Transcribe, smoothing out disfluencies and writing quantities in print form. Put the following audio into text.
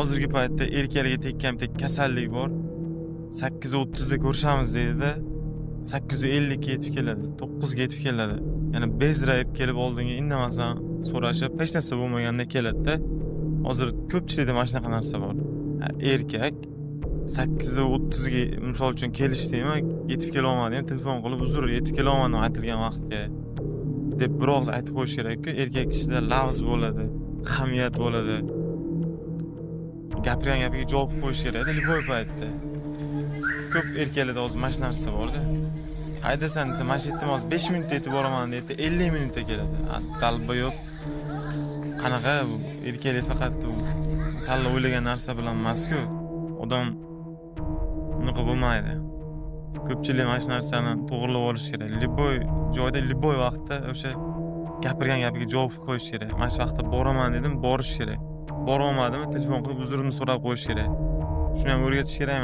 Hozirgi paytda erkaklarga tekkan bitta kasallik bor. 8:30 da ko'rishamiz deydi-da, 8:50 ga yetib keladi, 9 ga yetib keladi. Ya'ni bezrayib kelib oldinga indamasdan so'rashib, hech narsa bo'lmaganda keladi-da. Hozir ko'pchilikda mana shunaqa narsa bor. Erkak 8:30 ga misol uchun kelishdikmi, yetib kela olmadim, telefon qilib uzr, yetib kela olmadim aytilgan vaqtga deb bir og'iz aytib qo'yish kerak-ku. Erkak kishida lafz bo'ladi, hamiyat bo'ladi. Gapirgan gapiga javob qo'yish kerakda, любой paytda. Ko'p erkaklarda hozir mana shu narsa borda. Haydasan desa, mana shu yerda hozir 5 minutda yetib boraman deydi, 50 minutda keladi. Talba yo'q. Qanaqa bu erkaklik faqat u salla o'ylagan narsa bilan emas-ku. Odam unaqa bo'lmaydi. Ko'pchilik mana shu narsani to'g'rilab olish kerak. Любой joyda, любой vaqtda o'sha gapirgan gapiga javob qo'yish kerak. Mana shu vaqtda boraman dedim, borish kerak. Bora olmadimi, telefon qilib uzrini so'rab qo'yish kerak. Shuni ham o'rgatish kerakmi?